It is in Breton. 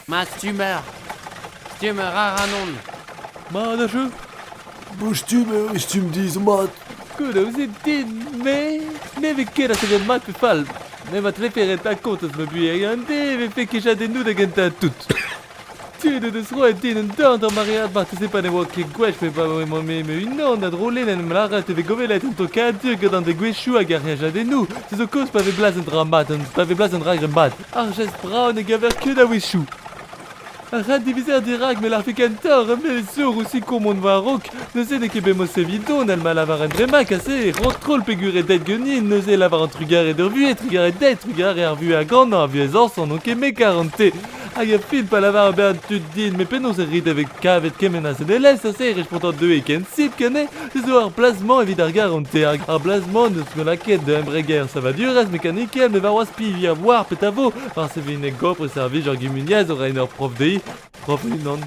Ma stummer Stummer ac'hanon Mat a jeu Bo stumm eo e stumm dit zo mat. Koulz din, me ne vez ket asevet mat pe fall. Me ma tlefe rentañ kont eus ma buhez an deiz e vefe kejadennoù da gentañ tout. Tud o deus roet din un dorn d'ar maread marteze pa ne oa ket gwech me pa emañ-me ma-unan da drolenn en em lâret e vez govelet un tokadur gant an degouezhioù hag ar c'hejadennoù. Se zo kaoz pa vez blaz un dra mat, pa vez blaz un dra graet mat. Ar gest brav ne gaver ket a-wechoù. Ar rad-divizer dirak me lârfe kentoc'h, me sur ouzh mont war-raok. Neuze n'eo ket bet mosse evidon, el ma lavaren bremañ kase, rontrol peogwir eo deuet ganin, neuze e lavaran trugarez d'ur vuhez, trugarez dezhi, trugarez ar vuhez a ganañ, ar vuhez añsan, n'on ket me karante. Hag er fin pa lavar bern tud din, met penaos e rit e vez kavet kement a sedelezh aze e respontan deuet ken simpl ken Se zo ar plas-mañ evit ar garante. Ar plas-mañ n'eus ket lakaet da embreger savadurezh mekanikel met warc'hoazh piv a oar petra vo. Marse 'vin e gopr e servij ar gumuniezh o reiñ ur prof dezhi. Prof unan.